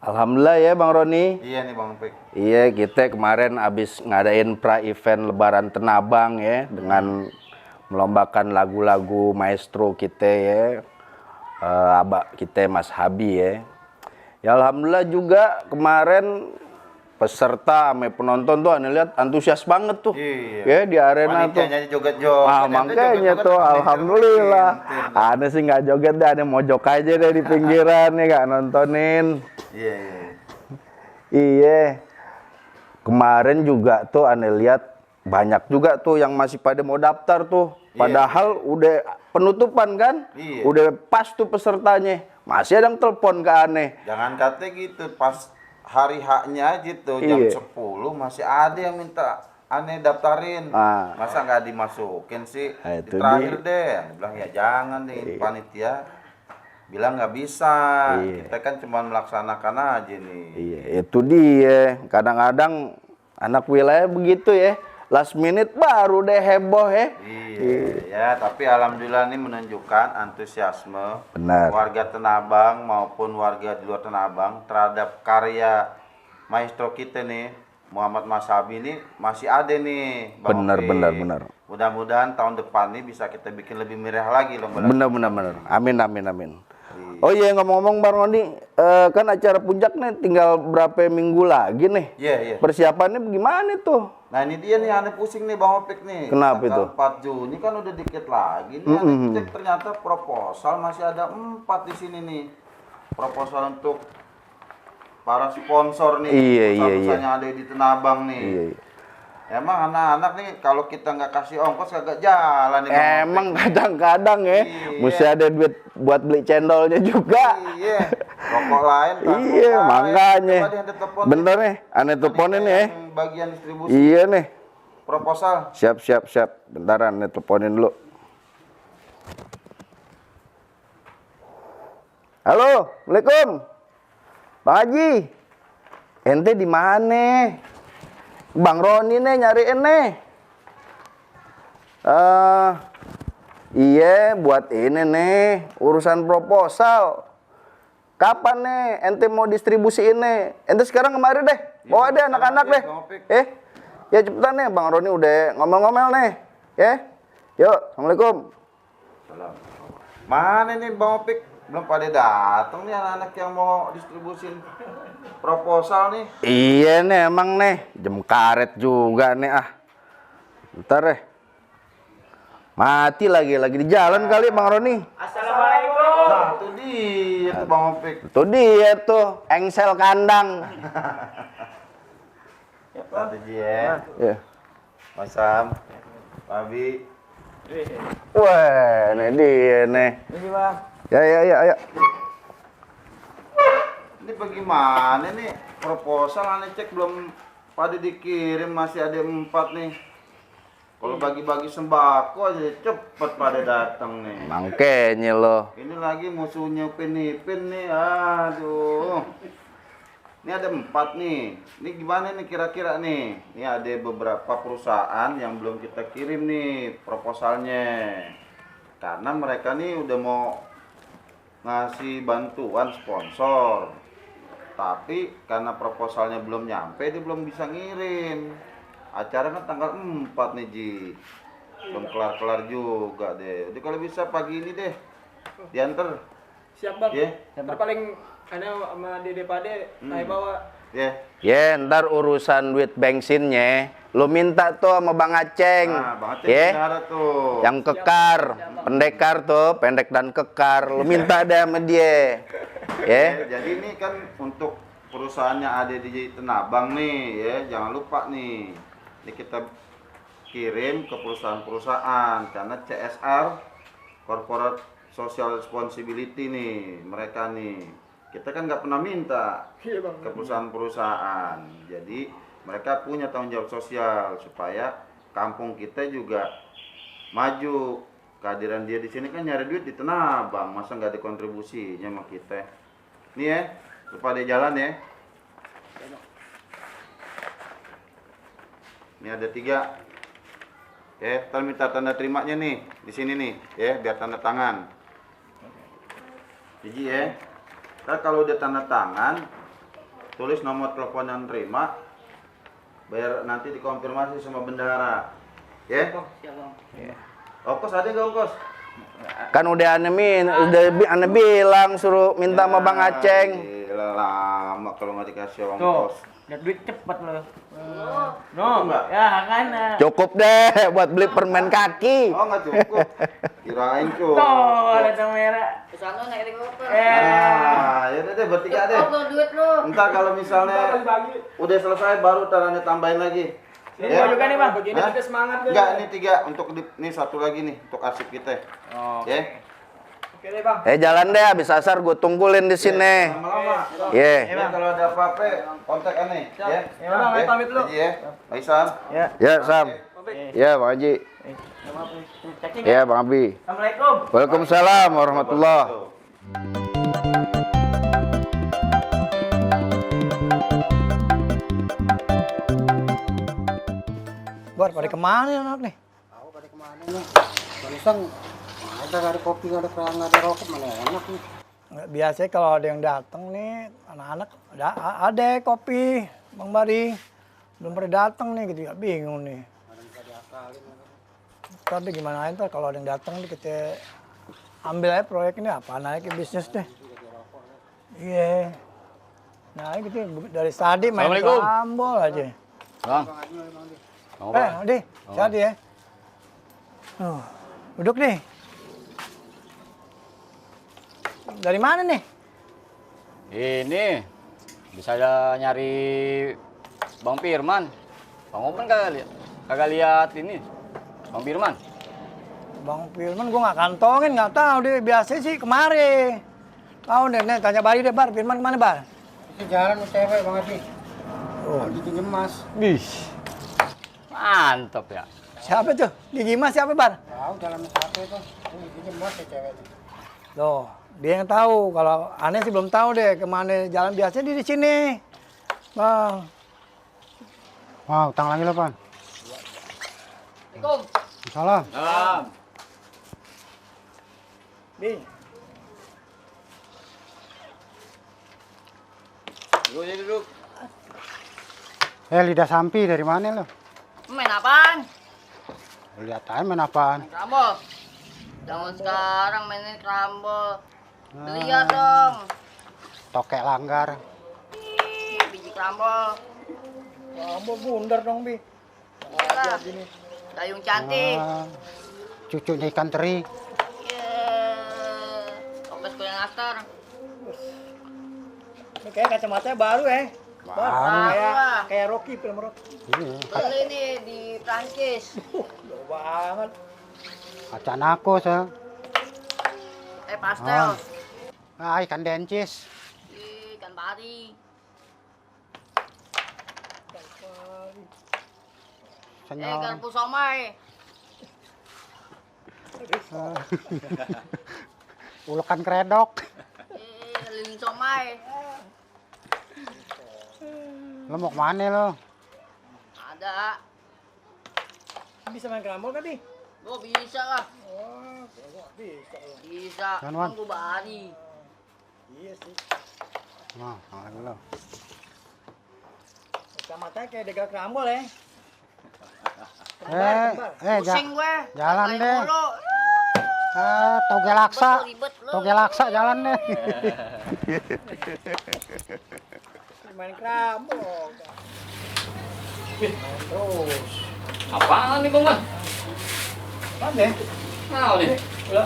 Alhamdulillah ya Bang Roni. Iya nih Bang Pik. Iya, kita kemarin habis ngadain pra-event Lebaran Tenabang ya, dengan melombakan lagu-lagu maestro kita ya, abah kita Mas Habi ya. Ya Alhamdulillah juga kemarin peserta sama penonton tuh aneh lihat antusias banget tuh. Iya. Ya di arena tuh. Panitianya joget-joget. Makanya tuh alhamdulillah. Aneh sih nggak joget deh, aneh mojok aja deh di pinggiran ya gak nontonin. Iya. Iya. Kemarin juga tuh aneh lihat banyak juga tuh yang masih pada mau daftar tuh. Padahal udah penutupan kan? Iya. Udah pas tuh pesertanya. Masih ada yang telepon ke aneh. Jangan kata gitu, pas hari haknya aja tuh jam 10 masih ada yang minta aneh daftarin. Masa nggak dimasukin sih? Di terakhir deh, aneh bilang ya jangan nih panitia. Bilang nggak bisa, kita kan cuma melaksanakan aja nih. Iya, itu dia. Kadang-kadang anak wilayah begitu ya. Last minute baru deh heboh ya. Iya, ya, tapi alhamdulillah ini menunjukkan antusiasme warga Tenabang maupun warga di luar Tenabang terhadap karya maestro kita nih, Muhammad Mas Habi ini masih ada nih. Benar. Mudah-mudahan tahun depan nih bisa kita bikin lebih meriah lagi loh. Benar. Amin. Oh iya, ngomong-ngomong Bang Roni, kan acara puncak nih tinggal berapa minggu lagi nih. Iya. Persiapannya gimana tuh? Nah ini dia nih aneh pusing nih Bang Opik nih. Kenapa itu? 4 Juni kan udah dikit lagi nih. Aneh cek ternyata proposal masih ada 4 di sini nih. Proposal untuk para sponsor nih. Iya. Ada di Tenabang nih. Iya. Emang anak-anak nih kalau kita nggak kasih ongkos kagak jalan nih. Emang kadang-kadang ya, mesti ada duit buat beli cendolnya juga. Iya. Rokok lain. Iya, makanya. Bener nih, aneh teleponin ya. Bagian distribusi. Iya nih. Proposal. Siap. Bentaran, aneh teleponin dulu. Halo, Assalamualaikum. Bang Haji. Ente di mana? Bang Roni nih nyariin nih. Iya, buat ini nih urusan proposal. Kapan nih ente mau distribusi ini? Ente sekarang kemari deh. Bawa deh anak-anak deh. Ya cepetan nih, Bang Roni udah ngomel-ngomel nih. Ya. Yuk, Assalamualaikum. Mana nih Bang Opik? Belum pada datang nih anak-anak yang mau distribusin proposal nih. Iya nih emang nih, jam karet juga nih Bentar deh. Mati lagi di jalan kali Bang Roni. Assalamualaikum. Nah, itu dia tuh Bang Opik. Itu dia tuh, engsel kandang. Ya Pak Tuji ya. Iya. Mas Sam, Pak Abi. Wah, ini dia nih. Ini Bang. Ya. Ini bagaimana nih proposal aneh cek belum pada dikirim, masih ada 4 nih. Kalau bagi-bagi sembako aja cepet pada datang nih. Makanya loh. Ini lagi musuhnya Upin Ipin nih, aduh. Ini ada 4 nih. Ini gimana nih kira-kira nih? Ini ada beberapa perusahaan yang belum kita kirim nih proposalnya. Karena mereka nih udah mau ngasih bantuan sponsor, tapi karena proposalnya belum nyampe dia belum bisa ngirim. Acara kan tanggal 4 nih Ji, belum kelar-kelar juga deh. Jadi kalau bisa pagi ini deh diantar. Siap Bang. Yeah. Ntar paling ana sama Dede Pade saya bawa. Ya. Ya ntar urusan duit bensinnya Lu minta tuh sama Bang Aceng. Nah, Bang Aceng Ya. ada tuh. Yang kekar, pendekar tuh, pendek dan kekar. Lu minta deh sama dia. Ya. Jadi ini kan untuk perusahaannya ada di Tenabang nih ya, jangan lupa nih. Ini kita kirim ke perusahaan-perusahaan karena CSR Corporate Social Responsibility nih mereka nih. Kita kan nggak pernah minta Iya bang. ke perusahaan-perusahaan. Jadi mereka punya tanggung jawab sosial supaya kampung kita juga maju. Kehadiran dia di sini kan nyari duit di Tenabang, masa nggak ada kontribusinya sama kita. Nih ya, lupa dia jalan ya. Ini ada 3. Ya, ntar minta tanda terimanya nih di sini nih, ya, biar tanda tangan. Jadi ya, ntar kalau udah tanda tangan, tulis nomor telepon yang terima, biar nanti dikonfirmasi sama bendahara. Ya? Siap bang. Ongkos ada nggak ongkos? Kan udah ane bilang suruh minta sama Bang Aceng. Gila, lama kalau nggak dikasih Tuh, ongkos. lihat duit cepet lo. Cukup No, nggak? ya kan. Cukup deh buat beli permen kaki. Oh nggak cukup. Kirain cukup. Tuh, ada yang merah. Kesana naik helikopter. Nah, ya udah deh bertiga deh. Cepet lo duit lo. Ntar kalau misalnya Bagi. udah selesai baru tarannya tambahin lagi. Ini gua juga nih bang. Begini Hah? kita semangat deh. Enggak, ini 3 untuk nih 1 lagi nih untuk arsip kita. Oh. Ya. Oke deh bang. Jalan deh habis asar gue tungguin di sini. Lama-lama. Ye. Ya, kalau ada apa-apa kontak aneh, ya. Ya, Bang, ayo pamit dulu. Ya. Aisan. Ya. Ya, Sam. Ya, Bang Haji. Cacing Ya, ya. Bang Abi. Assalamualaikum. Waalaikumsalam warahmatullahi. Bar, pada kemana ya anak nih? Tahu pada kemana nih? Barusan nggak ada kopi, nggak ada kerang, nggak ada rokok, mana enak nih. Nggak, biasanya kalau ada yang datang nih, anak-anak ada kopi, Bang Bari. Belum pada datang nih, gitu ya, bingung nih. Tapi gimana aja ntar kalau ada yang datang nih kita ambil aja proyek ini apa naik ke bisnis deh. Iya. Nah, gitu dari tadi main Assalamualaikum. karambol aja. Bang. Mau Adi, Sadi ya. Duduk nih. Dari mana nih? Ini bisa ada nyari Bang Firman. Bang Open kagak lihat ini. Bang Firman. Bang Firman gue nggak kantongin, nggak tahu deh. Biasanya sih kemari. Tahu deh, nih tanya Bari deh, Bar. Firman kemana, Bar? Itu jalan sama cewek Bang Adi. Oh, Gigi nyemas. Wih. Mantap ya. siapa tuh? Gigi Mas siapa, Bar? Tahu jalan sama siapa itu? Gigi nyemas ya cewek itu. Loh, dia yang tahu. Kalau aneh sih belum tahu deh kemana jalan. Biasanya di sini, Bang. Wah, utang lagi lo, Pan. Assalamualaikum. Salam. Salam. Bing. Duduk. Lidah Sampi dari mana lo? Main apaan? Lihat aja main apaan. Main kerambol. Jangan sekarang mainin kerambol. Lihat dong. Tokek langgar. Ih, biji kerambol. Kamu bundar dong, Bi. Iyalah. Dayung cantik. Cucunya ikan teri. Yeay. Toples kue nastar. Ini kayak kacamatanya baru ya. Kayak Rocky, film Rocky. Iya. Beli nih di Prancis. Jauh banget. Kaca nakos ya. Pastel. Ikan dencis. Ih, ikan pari. Senyum. Garpu somai. Ulekan kredok. Lilin somai. Lo mau kemana lo? Ada. Bisa main kerambol kan, Bi? Gua bisa lah. Oh, bisa. Bisa. Kan, Wan? Kan gua bari. Iya sih. Nah, lagi lo. Kacamatanya kayak degal kerambol ya. Pusing gue. jalan Kayak deh. mulu. Toge laksa. Ribet lu. Toge laksa jalan deh. Main kerambol. Terus. Apaan nih Bang Man? Mana? Nah, nih. Udah.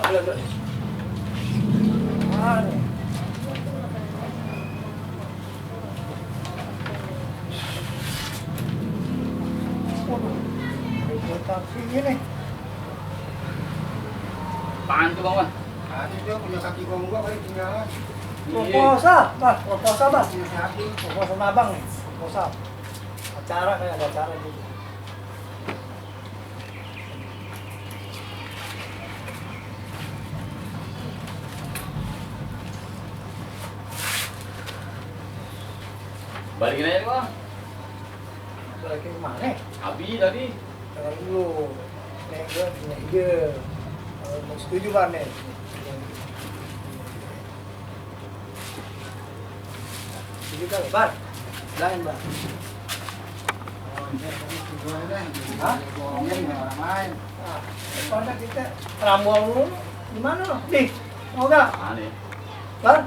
Mana? Waduh. Ada taksi gini. Apaan tuh Bang Man? Tadi dia punya kaki gonggo kali tinggalan. Proposal, Bah. Proposal, Bah. Punya kaki. Proposal sama abang nih. Proposal. Acara kayak ada acara gitu. Balikin aja nih Bang. Balik ke mana? Abi tadi. Jangan dulu. Nih, gue punya ide. Kalau mau setuju, Bang, nih. Setuju kali, Bang? Lain, Bang. Hah? Bohongnya dengan orang lain. Nah, daripada kita rambol dulu. Gimana lo? Nih, mau gak? Apaan nih? Bang?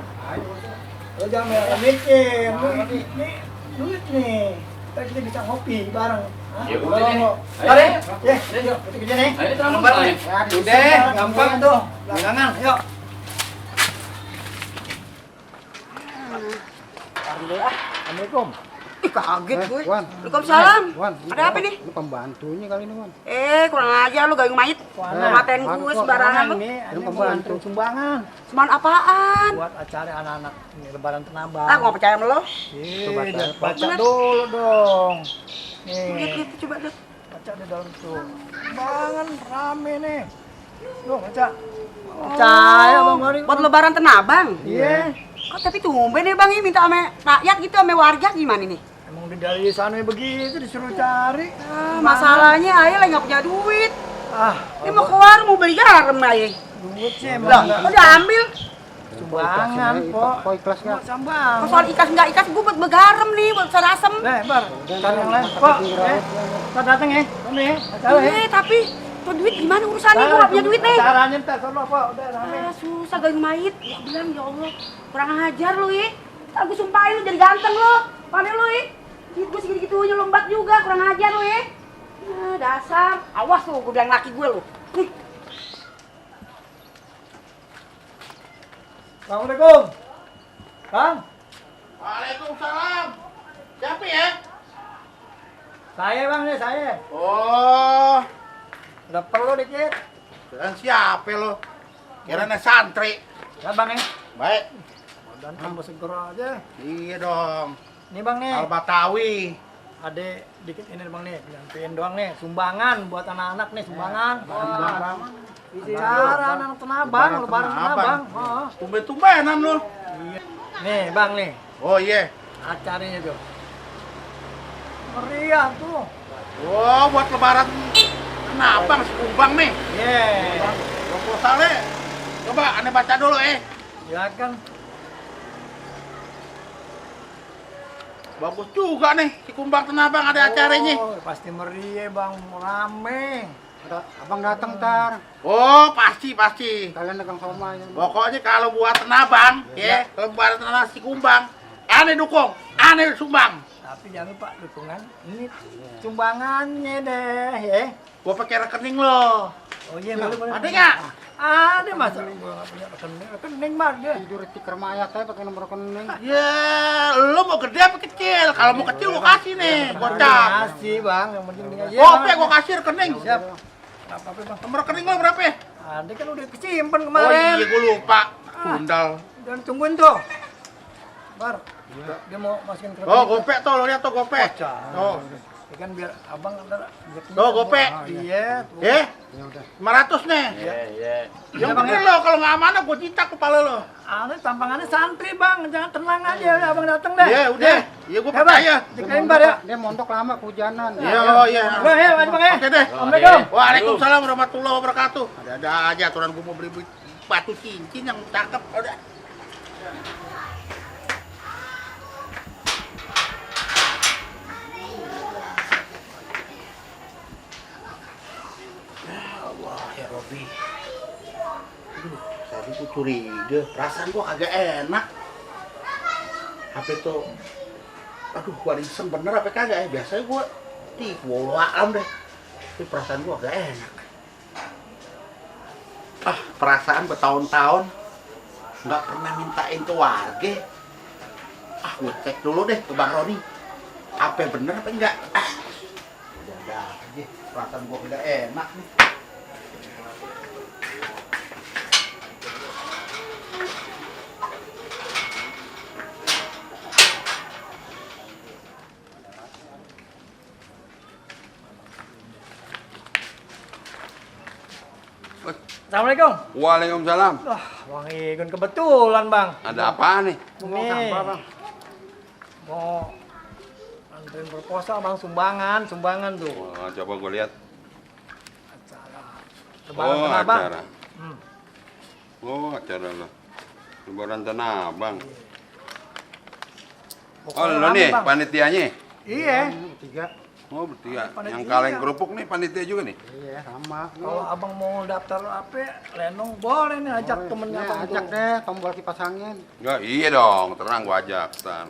Lo jangan merah mikir. Nih, duit nih. Kita bisa ngopi bareng. Hah? Ya udah Kalau deh. mau. Ayo. Mari. Ya, yuk, kita kerja nih. Ayo, terang Gampang Bang. nih. Ayo. Udah, gampang tuh. Belakangan, yuk. Assalamualaikum. Ih, kaget gue. Wan. Waalaikumsalam. Wan, Ada apa nih? Ini pembantunya kali ini, Wan. Kurang aja lu gayung mayit. Mana? Matain gue sembarangan lu. Ini pembantu sumbangan Cuman apaan? buat acara anak-anak ini lebaran Tenabang. Ah, gua nggak percaya sama lo. Coba Baca dulu dong. Lihat, Nih, lihat, coba lihat. baca di dalam tuh. Sumbangan rame nih. Loh, baca. Percaya Bang Mari. Buat lebaran Tenabang. Iya. Kok tapi tumben ya Bang ini minta sama rakyat gitu sama warga gimana nih? Emang dari sana begitu disuruh cari. Masalahnya ayah lagi nggak punya duit. Ah, Ini mau keluar mau beli garam ayah. duit sih Lah, emang udah ambil. sumbangan kok. Kok ikhlas ya? Sambang. Kok soal ikas nggak ikas gue buat begaram nih buat serasem. Bar, cari yang lain. Kok, kita datang ya. Ini ya, acara ya. Tapi tuh duit gimana urusannya? Gue nggak punya duit nih. Caranya entar sono apa udah rame. Susah gayung mayit. Gua bilang ya Allah, kurang ajar lu ya. Ntar gue sumpahin lu jadi ganteng lu. Pandai lu ya. Duit gue segitu-gitunya lombat juga, kurang ajar lu ya. Nah, dasar. Awas lu, gue bilang laki gue lu. Nih. Assalamualaikum. Bang, Waalaikumsalam. Siapa ya? saya Bang nih, saya. Oh, Udah perlu dikit. dan siapa lo? Kira santri. Ya Bang ya. Baik. Dan tambah seger aja. Iya dong. Nih Bang nih. Al Batawi. Ada dikit ini Bang nih, gantiin doang nih, sumbangan buat anak-anak nih, sumbangan. Wah. Bicara anak Tenabang, lebaran Tenabang. Oh. Tumben-tumbenan lo. Iya. Nih Bang nih, Oh iya. acaranya tuh. Meriah tuh. Oh, buat lebaran Tenabang, Sekumbang nih. Yeah. Proposalnya. Coba aneh baca dulu Ya kan. Bagus juga nih, si Kumbang Tenabang ada acaranya. Oh, pasti meriah Bang, rame. Ada abang datang ntar. Oh, pasti. Kalian dagang somai. Pokoknya kalau buat Tenabang, ya, lebaran Tenabang si Kumbang, aneh dukung, aneh sumbang. Tapi jangan lupa dukungan ini sumbangannya deh, ya. Gua pakai rekening lo. Oh iya, boleh. Ada nggak? Ada masa gua nggak punya rekening Bang dia. Tidur di kerma ayat saya pakai nomor rekening. Ya, lo mau gede apa kecil? Kalau mau kecil gua kasih nih, gocap. Kasih Bang, yang penting dia aja. Gope gua kasih rekening. Siap. Nggak apa-apa Bang. Nomor rekening lo berapa? Ada kan udah kesimpan Oh kemarin. iya, gua lupa. Sundal. Dan tungguin tuh. Bar. Dia mau masukin ke Oh, gope tuh, lo lihat tuh gope. Oh, Ya kan biar abang ada tuh gope. Iya, tuh. Eh, 500 nih. Iya. Yang bener lo, kalau nggak amanah gua cinta kepala lo. Ini tampangannya santri Bang, jangan tenang aja udah abang datang deh. Iya, udah. Iya, gua Ya, Bang. percaya. Dikain Bar ya. Dia mondok lama kehujanan. Iya, oh iya. Bang ya, maju Bang ya. Oke deh. Assalamualaikum. Waalaikumsalam warahmatullahi wabarakatuh. Ada aja aturan gua mau beli batu cincin yang cakep. Udah. Ya Allah ya Robi. Aduh, tadi gua curiga, perasaan gua kagak enak. HP tuh, aduh, gua iseng bener apa kagak ya? Biasanya gua hati, gua alam deh. Tapi perasaan gua agak enak. Perasaan bertahun-tahun nggak pernah mintain ke warga. Gue cek dulu deh ke Bang Roni. Apa bener apa enggak? Udah aja. Perasaan gua udah enak nih. Assalamualaikum. Waalaikumsalam. Wah, Bang Igun kebetulan, Bang. Ada apa nih? Nih. Mau anterin proposal, Bang, sumbangan tuh. Oh, coba gue lihat. Lebaran Oh, Tanah Abang. acara. Oh, acara lo. Lebaran Tanah Abang. Oh, Pokoknya lo rame, nih Bang. panitianya? Iya. Tiga. Oh, bertiga. Panitia. Yang kaleng kerupuk nih panitia juga nih? Iya, sama. Kalau Abang mau daftar apa, Lenong boleh nih ajak temennya Abang Ajak tuh. deh, tombol kipas angin. Enggak, iya dong. Tenang gua ajak. Ntar.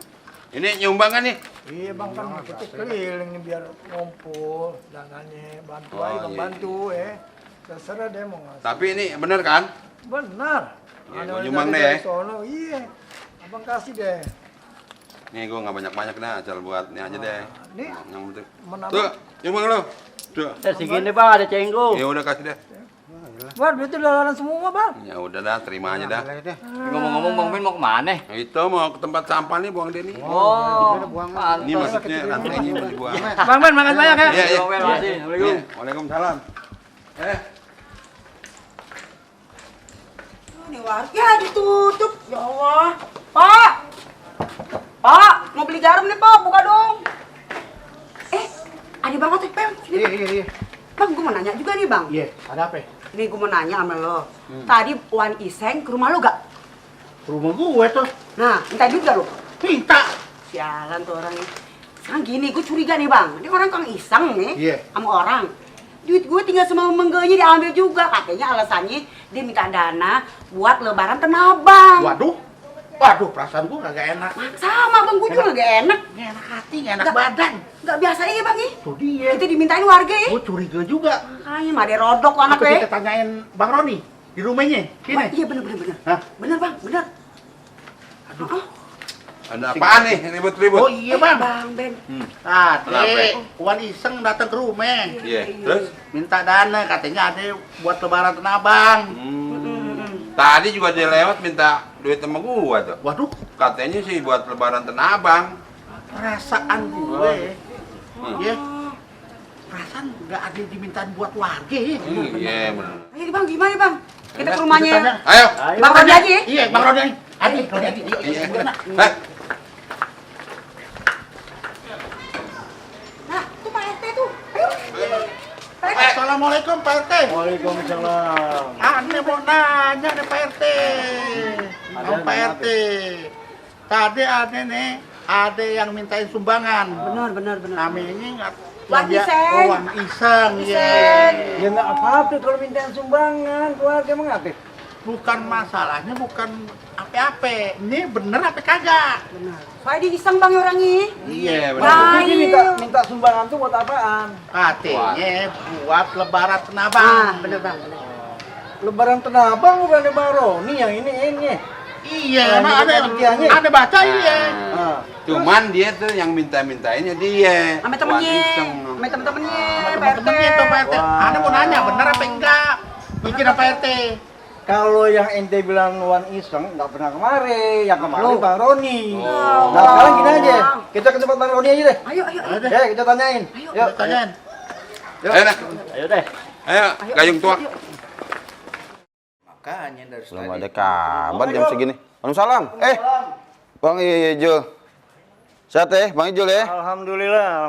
Ini nyumbang kan nih? Iya, Bang, kan kita keliling nih biar ngumpul dananya. Bantu Oh, aja, Bang, iya. bantu ya. Terserah deh mau ngasih. Tapi ini bener kan? Benar. Iya, Ada gua dari nyumbang deh ya. sono, iya. Abang kasih deh. Nih gua nggak banyak-banyak dah. Asal buat ini aja deh. Nih. Yang penting. Menambah. Tuh, nyumbang lo. Tuh. Segini, Bang, ada cenggu. Ya udah kasih deh. Bang, duitnya dolaran semua, Bang. Ya udah dah, terima aja dah. Boleh deh. Ngomong-ngomong Bang Ben mau kemana? Nah, itu mau ke tempat sampah nih buang Denny. Oh, Ini maksudnya rantainya mau dibuang. Bang Ben, makan banyak ya. Iya, iya. Bang Ben, makasih. Assalamualaikum. Iya, Waalaikumsalam. Ini warga ditutup. Ya Allah. Pak. Pak, mau beli garam nih, Pak. Buka dong. Ada banget tuh, Pem. Sini, Pak. Iya. Bang, gue mau nanya juga nih, Bang. Iya, ada apa? Nih, gue mau nanya sama lo. Tadi Wan Iseng ke rumah lo gak? Rumah gue tuh. Nah, minta duit gak lo? Minta. Sialan tuh orangnya. Sekarang gini, gue curiga nih, Bang. Ini orang kang iseng nih Iya. sama orang. Duit gue tinggal sama menggenya diambil juga. Katanya alasannya dia minta dana buat lebaran Tanah Abang. Waduh, perasaan gue kagak enak. Sama, Bang. Gue juga gak enak. Nggak enak hati, nggak enak badan. Gak biasa ya, Bang. Ya? Tuh dia. Kita dimintain warga ya. Gue curiga juga. Makanya mah ada rodok anak Apa ya. kita tanyain Bang Roni di rumahnya? Sini. Iya, bener. Hah? Bener, Bang. Bener. Aduh. Ada apaan nih ribut-ribut? Oh iya Bang. Bang Ben. Kenapa? Tadi Wan Iseng datang ke rumah. Iya, terus? Minta dana, katanya ada buat lebaran Tanah Abang. Tadi juga dia lewat minta duit sama gua tuh. Waduh, Katanya sih buat lebaran Tanah Abang. perasaan gue. Ya. Perasaan nggak ada dimintain buat warga ya. Iya, bener. Ayo, Bang. Gimana, Bang? Kita ke Kita rumahnya. tanya. Ayo. Bang Roni aja ya. Iya, Bang Roni. Adi. Iya. Iya. Nah, tuh Pak RT tuh. Ayo. Pak RT. Assalamualaikum Pak RT. Waalaikumsalam. Ane mau nanya nih Pak RT. Sama Pak RT. Tadi ada nih, ada yang mintain sumbangan. Benar. Namanya nggak. Wan Iseng. Oh, Wan Iseng. Iseng. Iya. Ya nggak apa-apa kalau minta sumbangan, keluarga emang apa? Bukan masalahnya, bukan apa-apa. Ini bener apa kagak? Benar. Soalnya dia iseng, Bang, orangnya. Iya, bener. Baik. Jadi minta sumbangan tuh buat apaan? Katanya buat lebaran Tanah Abang. Ah, bener, Bang. Lebaran Tanah Abang bukan lebaran Roni yang ini. Iya, Nah, emang ini panitianya. ada baca iya. Ah. Cuman dia tuh yang minta-mintainnya dia. Sama temennya. Wan Iseng. Sama temen-temennya. Pak Temen-temen itu Pak RT. Wah. Ane mau nanya bener apa enggak? Bikin apa RT? Kalau yang ente bilang Wan Iseng nggak pernah kemari, yang kemarin Loh. Bang Roni. Oh. Nah sekarang gini aja, kita ke tempat Bang Roni aja deh. Ayo. Ya kita tanyain. Yuk. Tanyain. Ayo, nah. Ayo deh. Ayo, gayung tua. Makanya dari Belum ada kabar jam segini. Waalaikumsalam. Bang Ijul. Sehat Bang Ijul ya? Alhamdulillah.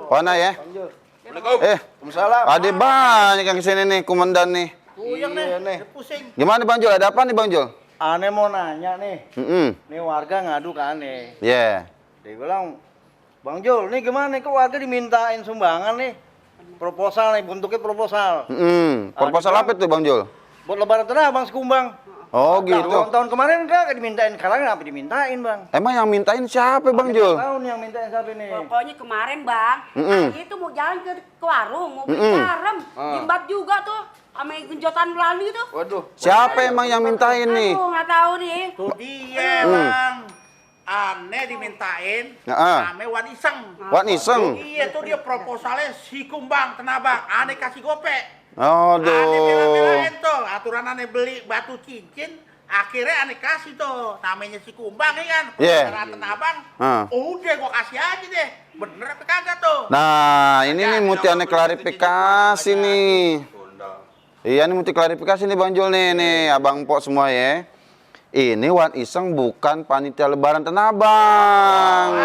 Wana ya? Assalamualaikum. Waalaikumsalam. Ada banyak yang kesini nih, komandan nih. Puyeng nih. Pusing. Gimana Bang Jul? Ada apa nih Bang Jul? Aneh mau nanya nih, nih warga ngadu ke aneh. Yeah. Dia bilang, Bang Jul, nih gimana nih, kok warga dimintain sumbangan nih? Proposal nih, bentuknya proposal. Proposal apa tuh Bang Jul? Buat lebaran Tanah Abang sekumbang. Oh gitu. Tahun kemarin enggak dimintain, sekarang kenapa dimintain bang? Emang yang mintain siapa Bang Jul? Tahun yang mintain siapa nih? Pokoknya kemarin bang, itu mau jalan ke warung, mau beli garam, jembat juga tuh, sama genjotan Belandi tuh. Waduh. Siapa emang yang mintain nih? Aduh, nggak tahu nih. Tuh dia bang. Aneh dimintain Heeh. sama Wan Iseng. Wan Iseng. Iya tuh dia proposalnya si kumbang tenabang. Aneh kasih gopek. Aduh. Aneh bela-belain tuh. Aturan aneh beli batu cincin. Akhirnya aneh kasih tuh. Namanya si kumbang ya kan. Iya. Proposalan tenabang. Hah. Udah gua kasih aja deh. Bener apa kagak tuh? Nah, ini nih mesti aneh klarifikasi nih. Iya, ini mesti klarifikasi nih Bang Jul nih Abang Pok semua ya. Ini Wan Iseng bukan panitia lebaran Tenabang.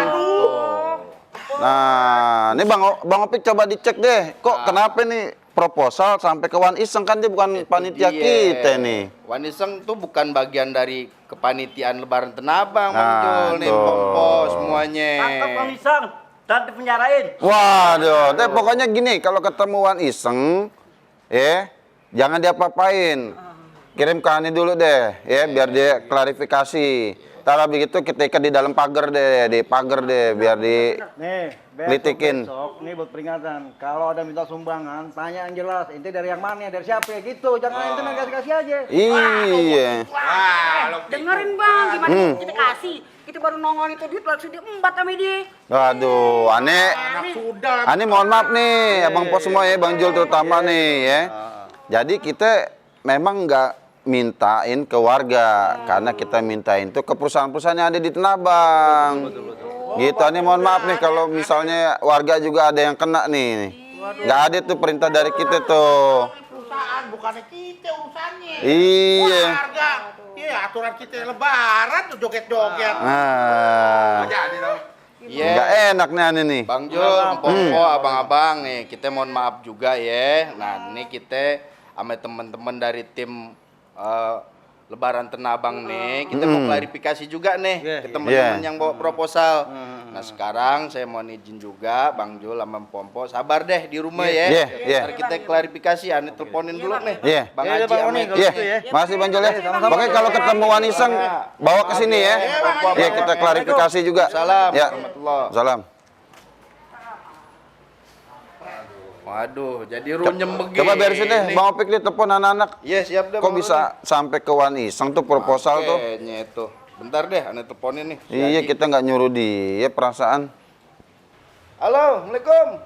Nah, ini Bang Opik coba dicek deh. Kok kenapa nih proposal sampai ke Wan Iseng, kan dia bukan panitia kita nih. Wan Iseng tuh bukan bagian dari kepanitiaan lebaran Tenabang, Bang Nah, Jul nih, tuh. Pompo semuanya. Iseng dan dipenjarain. Waduh, deh pokoknya gini, kalau ketemu Wan Iseng, jangan diapa-apain. Kirim ke Ani dulu deh, ya, biar dia klarifikasi. Ntar begitu kita ikat di dalam pagar deh, di pagar deh, biar di Nih, Litikin. besok nih buat peringatan. Kalau ada minta sumbangan, tanya yang jelas. Ente dari yang mana, dari siapa ya gitu. Jangan ente kasih aja. Iya. Dengerin bang, gimana kita kasih. Kita baru nongol itu duit langsung diembat sama dia. Waduh, aneh. Aneh mohon maaf nih, Abang Pos semua ya, Bang Jul terutama nih ya. Jadi kita memang nggak mintain ke warga, karena kita mintain itu ke perusahaan-perusahaan yang ada di Tenabang. Gitu, aneh mohon maaf nih kalau misalnya warga juga ada yang kena nih. Nggak ada tuh perintah dari kita tuh. Perusahaan bukannya kita urusannya. Iya. Warga. Iya, aturan kita lebaran tuh joget-joget. Nah, Iya. nggak enak nih aneh nih. Bang Jul, Pompo, abang-abang nih, kita mohon maaf juga ya. Nah, ini kita sama teman-teman dari tim Lebaran Tenabang nih, kita mau klarifikasi juga nih ke teman-teman yang bawa proposal. Nah, sekarang saya mohon izin juga Bang Jul sama Pompo, sabar deh di rumah ya. Ntar kita klarifikasi, Ani teleponin dulu nih. Bang Haji sama Makasih Bang Jul ya. Pokoknya kalau ketemu Wan Iseng bawa ke sini ya. Iya, kita klarifikasi juga. Salam. Ya. Warahmatullah. Salam. Waduh, jadi runyem begini. Coba beresin deh, Bang Opik dia telepon anak-anak. Iya, siap deh. Kok bisa sampai ke Wan Iseng tuh proposal tuh? Kayaknya itu. Bentar deh, Ani teleponin nih. Iya, kita nggak nyuruh dia perasaan. Halo, Assalamualaikum.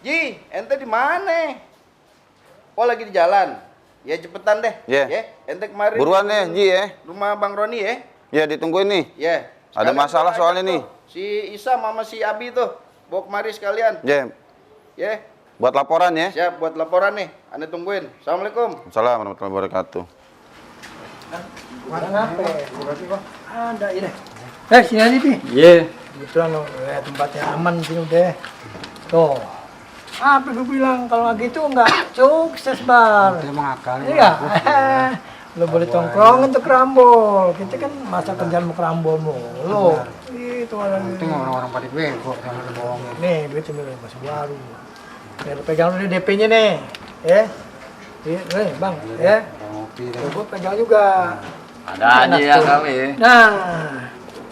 Ji, ente di mana? Oh, lagi di jalan. Ya cepetan deh. Iya. Ya, ente kemarin. Buruan ya, Ji ya. Rumah Bang Roni ya. Ya, ditungguin nih. Ya. Ada Sekalian masalah bawa soalnya aja nih. tuh. Si Isa sama si Abi tuh. Bawa kemari sekalian. Ya, Ya. buat laporan ya. Siap buat laporan nih. Ane tungguin. Assalamualaikum. Assalamualaikum warahmatullahi wabarakatuh. Ada ini. Sini aja nih. Iya. Kebetulan tempatnya aman sini udah. Tuh. Apa gue bilang kalau nggak gitu nggak sukses bar. Itu mengakal. Iya. Lo boleh tongkrong untuk kerambol. Kita kan masa kerjaan mau kerambol mulu. Itu orang-orang pada bego sama bohongin. Nih, duit cuma masih baru. Nih, lo pegang dulu DP-nya nih. Ya. Nih, Bang, ya. Gue pegang juga. Ada aja ya kali. Nah,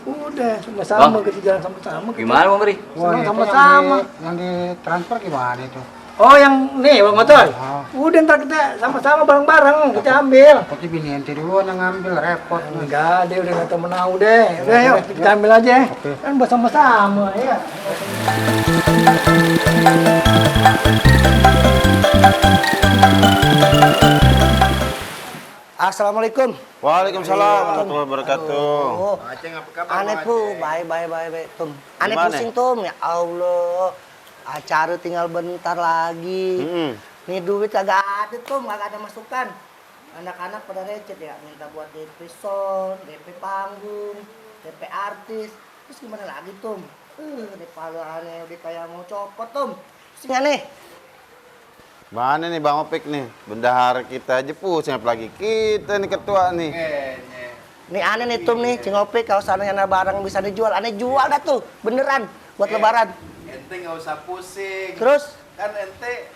udah sama-sama kita jalan sama-sama. Gimana Bang Bri? Sama-sama. Yang ditransfer gimana itu? Oh, yang nih bang motor. Udah ntar kita sama-sama bareng-bareng kita ambil. Tapi bini ente duluan yang ngambil, repot. Enggak, dia udah nggak tahu menau deh. Udah yuk kita ambil aja. Kan bersama-sama ya. Assalamualaikum. Waalaikumsalam warahmatullahi wabarakatuh. Aceng apa kabar? Aneh pu, baik, Tum. Aneh Gimana? pusing Tum, ya Allah. Acara tinggal bentar lagi. Nih duit kagak ada Tum, kagak ada masukan. Anak-anak pada recet ya, minta buat DP sound, DP panggung, DP artis. Terus gimana lagi Tum? DP aneh udah kayak mau copot Tum. Pusing aneh. Mana nih Bang Opik nih? Bendahara kita aja pusing, apalagi kita nih ketua nih. Nih aneh nih Tum nih, Cingopik kalau seandainya barang bisa dijual, aneh jual dah tuh, beneran buat lebaran. Ente nggak usah pusing. Terus? Kan ente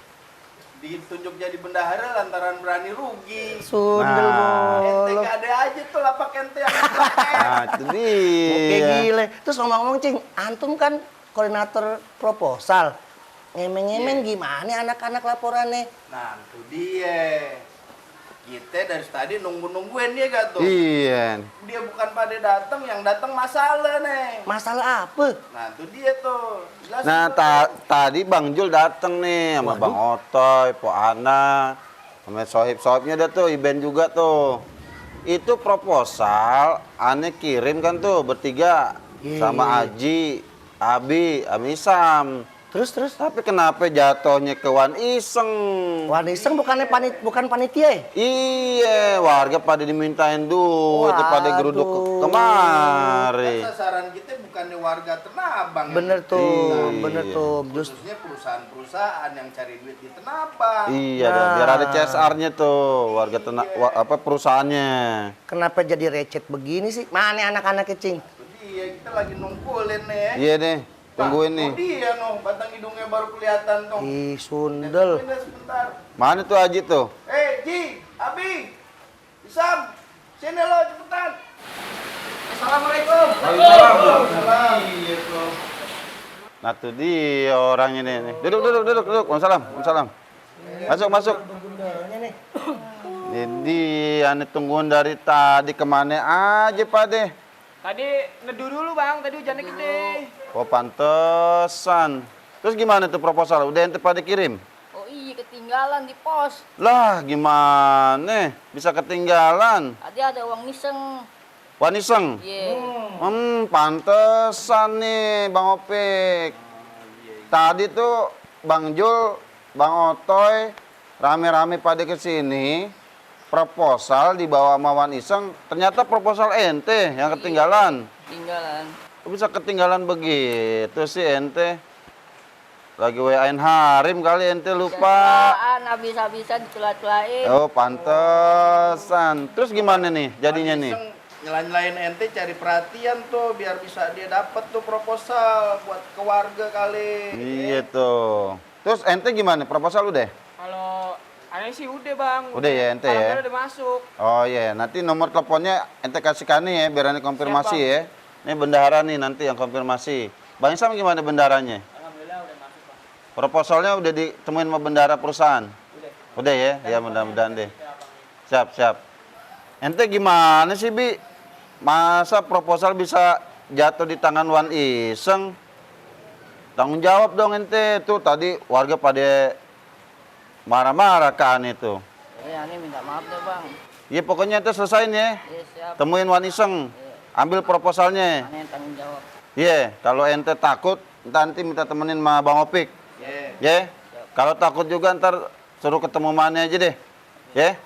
ditunjuk jadi bendahara lantaran berani rugi. Sundel Ente bolong. gak ada aja tuh lapak ente yang pakai. Nah, itu Oke dia. gile. Terus ngomong-ngomong Cing, antum kan koordinator proposal. Ngemeng-ngemeng gimana anak-anak laporannya? Nah, itu dia. Kita dari tadi nunggu-nungguin dia gak tuh? Iya. Dia bukan pada datang, yang datang masalah nih. Masalah apa? Nah, itu dia tuh. Jelasin Nah, tuh. tadi Bang Jul dateng nih sama Bang Otoy, Po Ana, sama sohib-sohibnya dah tuh, Iben juga tuh. Itu proposal, aneh kirim kan tuh bertiga sama Aji, Abi, Amisam. Terus? Tapi kenapa jatuhnya ke Wan Iseng? Wan Iseng bukan panitia ya? Iya, warga pada dimintain duit, itu pada geruduk kemari. Kan sasaran kita bukannya warga Tenabang. Bener ya. tuh, Iya. bener tuh. Just Khususnya perusahaan-perusahaan yang cari duit di Tenabang. Iya dong, biar ada CSR-nya tuh, warga perusahaannya. kenapa jadi recet begini sih? Mana anak-anak kecing? Itu dia, kita lagi nungkulin nih. Iya deh, tungguin nih. Oh dia noh, batang hidungnya baru kelihatan tuh. Ih, sundel. Tungguin dah sebentar. Mana tuh Aji tuh? Ji, Abi, Isam, sini lo cepetan. Assalamualaikum. Waalaikumsalam. Iya tuh. Nah tuh dia orangnya nih. Duduk. Waalaikumsalam. Masuk. Jadi aneh tungguin dari tadi kemana aja Pak deh? Tadi neduh dulu bang, tadi hujannya gede. Oh pantesan. Terus gimana tuh proposal? Udah ente pada kirim? Oh iya, ketinggalan di pos. Lah gimana? Bisa ketinggalan. Tadi ada uang iseng. Wan Iseng? Iya. Pantesan nih Bang Opik. Tadi tuh Bang Jul, Bang Otoy, rame-rame pada kesini. Proposal dibawa sama Wan Iseng, ternyata proposal ente yang ketinggalan. Ketinggalan. Kok bisa ketinggalan begitu sih ente? Lagi WA-in Harim kali ente lupa. Apaan, habis-habisan dicela-celain. Oh pantesan. Terus gimana nih jadinya nih? Iseng nyelain ente cari perhatian tuh biar bisa dia dapat tuh proposal buat ke warga kali. Iya tuh. Terus ente gimana? Proposal udah? Kalau aneh sih udah bang. Udah ya ente ya? Alhamdulillah udah masuk. Oh iya, nanti nomor teleponnya ente kasihkan nih ya, biar ane konfirmasi ya. Ini bendahara nih nanti yang konfirmasi. Bang Isam gimana bendaharanya? Alhamdulillah udah masuk bang. Proposalnya udah ditemuin sama bendahara perusahaan? Udah ya? Ya mudah-mudahan deh. Siap. Ente gimana sih Bi? Masa proposal bisa jatuh di tangan Wan Iseng? Tanggung jawab dong ente. Tuh tadi warga pada marah-marah kan itu. Aneh minta maaf deh bang. Iya pokoknya ente selesain ya. Iya siap. Temuin Wan Iseng. Ambil proposalnya. Aneh tanggung jawab. Iya, kalau ente takut, nanti minta temenin sama Bang Opik. Ya. Kalau takut juga ntar suruh ketemu mana aja deh. Ya.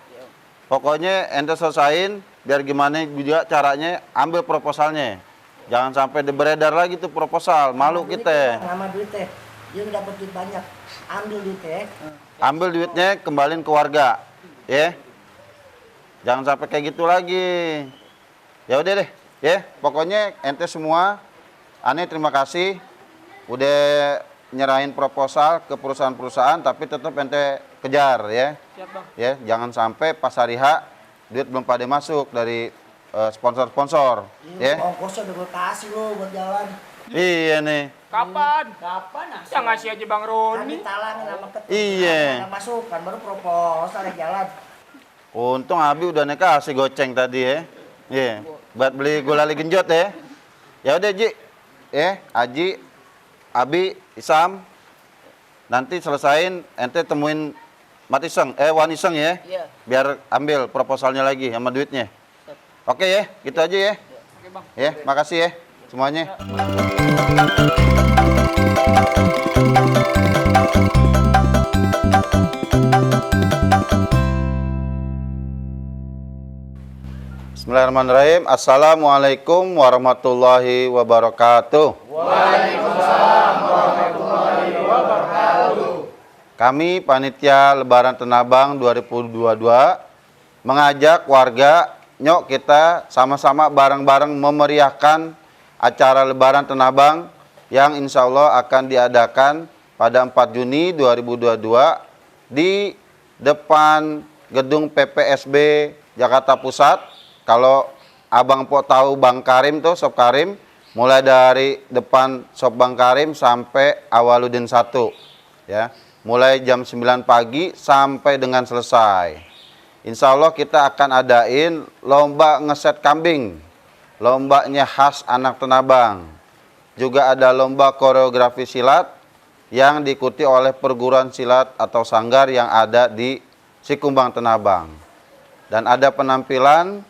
Pokoknya ente selesain, biar gimana juga caranya ambil proposalnya. Jangan sampai beredar lagi tuh proposal, malu kita. Nama duitnya. Dia udah dapat duit banyak. Ambil duitnya. Ambil duitnya, kembaliin ke warga. Ya. Jangan sampai kayak gitu lagi. Ya udah deh, ya. Pokoknya ente semua, aneh terima kasih udah nyerahin proposal ke perusahaan-perusahaan, tapi tetap ente kejar ya. Siap bang. Ya, jangan sampai pas hari H duit belum pada masuk dari sponsor-sponsor, ya. Ongkosnya udah gue kasih lo buat jalan. Iya nih. Kapan? Kapan Yang ngasih aja bang Roni. Kami talangin sama ketua. Iya. Ada masukan baru proposal yang jalan. Untung Abi udah nih kasih goceng tadi ya. Iya, buat beli gulali genjot ya. Ya udah Ji. Aji, Abi, Isam. Nanti selesain ente temuin Wan Iseng ya. Iya. Biar ambil proposalnya lagi sama duitnya. Oke ya, gitu aja ya. Oke bang. Ya, makasih ya semuanya. Bismillahirrahmanirrahim. Assalamualaikum warahmatullahi wabarakatuh. Waalaikumsalam warahmatullahi wabarakatuh. Kami panitia Lebaran Tenabang 2022 mengajak warga, nyok kita sama-sama bareng-bareng memeriahkan acara Lebaran Tenabang yang insya Allah akan diadakan pada 4 Juni 2022 di depan gedung PPSB Jakarta Pusat. Kalau Abang Po tahu Bang Karim tuh, Sop Karim, mulai dari depan Sop Bang Karim sampai Awaludin 1 ya. Mulai jam 9 pagi sampai dengan selesai. Insya Allah kita akan adain lomba ngeset kambing. Lombanya khas anak Tenabang. Juga ada lomba koreografi silat yang diikuti oleh perguruan silat atau sanggar yang ada di Sikumbang Tenabang. Dan ada penampilan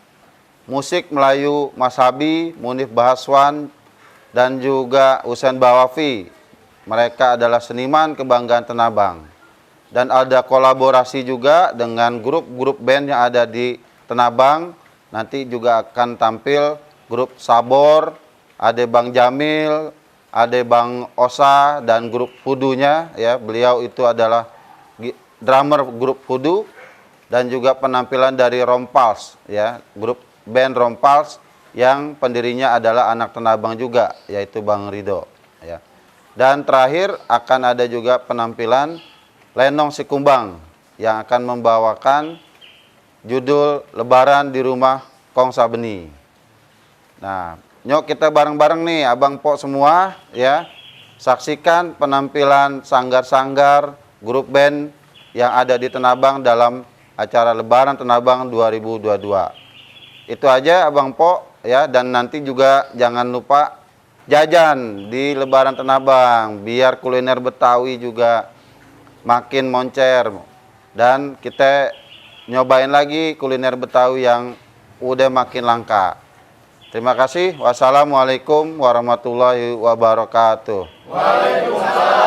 musik Melayu Mas Habi, Munif Bahaswan, dan juga Husain Bawafi. Mereka adalah seniman kebanggaan Tenabang. Dan ada kolaborasi juga dengan grup-grup band yang ada di Tenabang. Nanti juga akan tampil grup Sabor, ada Bang Jamil, ada Bang Osa, dan grup Hudunya ya. Beliau itu adalah drummer grup Hudu, dan juga penampilan dari Rompals ya, grup band Rompals yang pendirinya adalah anak Tenabang juga, yaitu Bang Rido ya. Dan terakhir akan ada juga penampilan Lenong Sikumbang yang akan membawakan judul Lebaran di Rumah Kong Sabeni. Nah, nyok kita bareng-bareng nih Abang Po semua ya. Saksikan penampilan sanggar-sanggar grup band yang ada di Tenabang dalam acara Lebaran Tenabang 2022. Itu aja Abang Po ya, dan nanti juga jangan lupa jajan di Lebaran Tenabang biar kuliner Betawi juga makin moncer, dan kita nyobain lagi kuliner Betawi yang udah makin langka. Terima kasih. Wassalamualaikum warahmatullahi wabarakatuh. Waalaikumsalam.